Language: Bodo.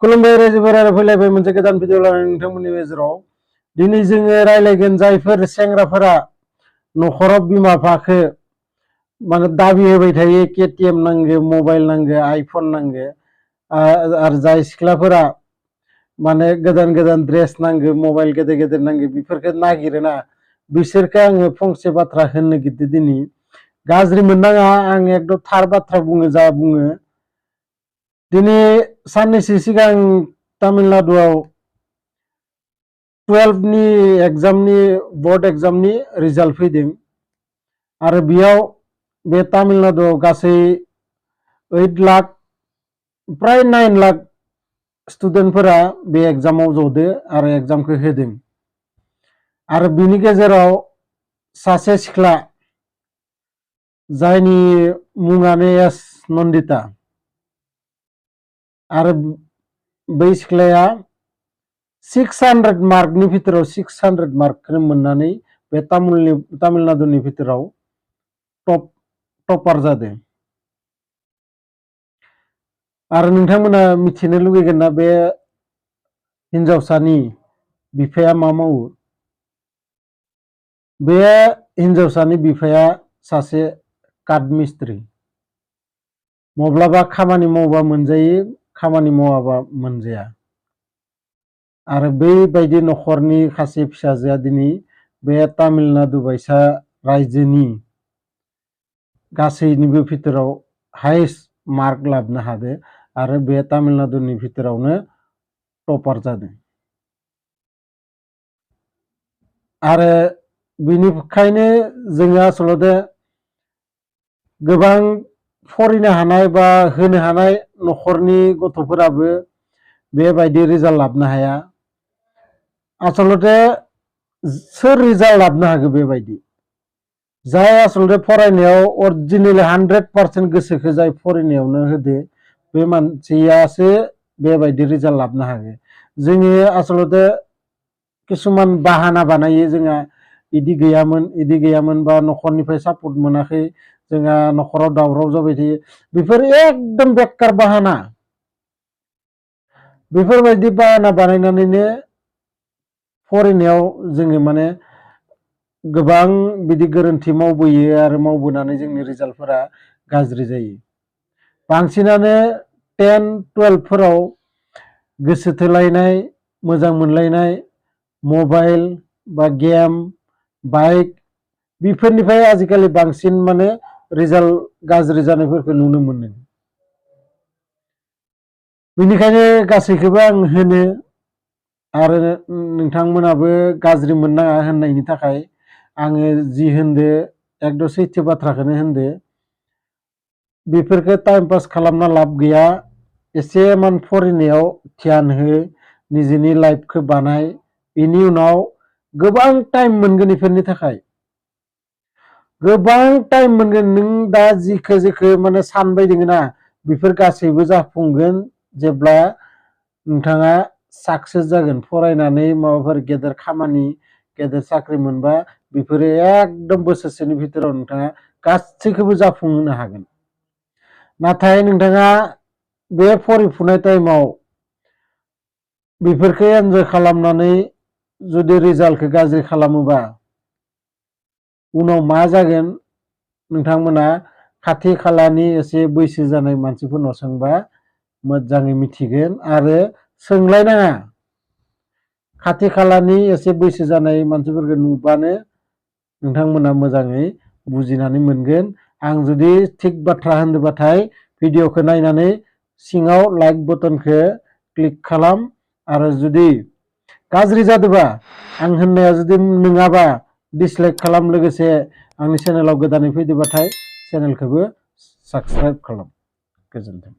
खुलुमबाय रायजोफोर आरो फैलायबाय मोनसे गोदान भिडिअ लानानै नोंथांमोननि गेजेराव दिनै जोङो रायलायगोन जायफोर सेंग्राफोरा न'खराव बिमा बिफाखौ माने दाबि होबाय थायो केटिएम नांगौ मबाइल नांगौ आइफन नांगौ आरो जाय सिख्लाफोरा माने गोदान गोदान ड्रेस नांगौ मबाइल गेदेर गेदेर नांगौ बेफोरखौ नागिरोना बिसोरखौ आङो फंसे बाथ्रा होननो नागिरदों दिनै गाज्रि मोननाङा आं एकदम थार बाथ्रा बुङो जा बुङो दिनै साननैसो सिगां तामिलनाडुआव 12 नि एग्जामनि बोर्ड एग्जामनि रिजाल्ट फैदों आरो बेयाव बे तामिलनाडुआव गासै 8 लाख प्राय 9 लाख स्टुडेन्टफोरा बे एग्जामाव जदो आरो एग्जामखौ होदों आरो बिनि गेजेराव सासे सिख्ला जायनि मुङानो एस नन्दिता आरो बै सिख्लाया 600 मार्कनि भितराव 600 मार्कखौ मोननानै बे तामिलनाडुनि भितराव टपार जादों आरो नोंथांमोना मिथिनो लुगैगोन ना बे हिनजावसानि बिफाया मा मावो बे हिनजावसानि बिफाया सासे काट मिस्ट्रि माब्लाबा खामानि मावबा मोनजायो खामानि मावाबा मोनजाया आरो बेबायदि न'खरनि खासे फिसाजोआ दिनै बे तामिलनाडु बायसा रायजोनि गासैनिबो भितराव हाइस्ट मार्क लाबोनो हादों आरो बे तामिलनाडुनि भितरावनो टपार जादों आरो बिनिखायनो जोङो आसलते गोबां फरायनो हानाय बा होनो हानाय न'खरनि गथ'फोराबो बेबायदि रिजाल्ट लाबोनो हाया आसलते सोर रिजाल्ट लाबोनो हागौ बेबायदि जाय आसलते फरायनायाव अरिजिनेलि 100% गोसोखौ जाय फरायनायावनो होदो बे मानसियासो बेबायदि रिजाल्ट लाबोनो हागौ जोङो आसलते किसुमान बाहाना बानायो जोंहा इदि गैयामोन बा न'खरनिफ्राय सापर्ट मोनाखै जोंहा न'खराव दावराव जाबाय थायो बेफोर एकदम बेकार बाहाना बेफोरबायदि बाहाना बानायनानैनो फरायनायाव जोङो माने गोबां बिदि गोरोन्थि मावबोयो आरो मावबोनानै जोंनि रिजाल्टफोरा गाज्रि जायो बांसिनानो 10-12 फोराव गोसो थोलायनाय मोजां मोनलायनाय मबाइल बा गेम बाइक बेफोरनिफ्राय आजिखालि बांसिन माने रिजाल्ट गाज्रि जानायफोरखौ नुनो मोनो बेनिखायनो गासैखौबो आं होनो आरो नोंथांमोनाबो गाज्रि मोननाङा होननायनि थाखाय आङो जि होनदो एकदम सैथो बाथ्राखौनो होनदो बेफोरखौ टाइम पास खालामना लाब गैया एसेमान फरायनायाव ध्यान हो निजेनि लाइफखौ बानाय बेनि उनाव गोबां टाइम मोनगोन बेफोरनि थाखाय गोबां टाइम मोनगोन नों दा जिखो माने सानबाय दङ ना बेफोर गासैबो जाफुंगोन जेब्ला नोंथाङा साक्सेस जागोन फरायनानै माबाफोर गेदेर खामानि गेदेर साख्रि मोनबा बेफोरो एकदम बोसोरसेनि भितराव नोंथाङा गासैखौबो जाफुंहोनो हागोन नाथाय नोंथाङा बे फरायफुनाय टाइमाव बेफोरखौ एन्जय खालामनानै जुदि रिजाल्टखौ गाज्रि खालामोबा उनाव मा जागोन नोंथांमोना खाथि खालानि एसे बैसो जानाय मानसिफोरनाव सोंबा मोजाङै मिथिगोन आरो सोंलायनाङा खाथि खालानि एसे बैसो जानाय मानसिफोरखौ नुबानो नोंथांमोना मोजाङै बुजिनानै मोनगोन आं जुदि थिग बाथ्रा होनदोंबाथाय भिडिअखौ नायनानै सिङाव लाइक बटनखौ क्लिक खालाम आरो जुदि गाज्रि जादोंबा आं होननाया जुदि नङाबा डिसलाइक खालाम लोगोसे आंनि चेनेलाव गोदानै फैदोंबाथाय चेनेलखौबो साबस्क्राइब खालाम गोजोन्थों।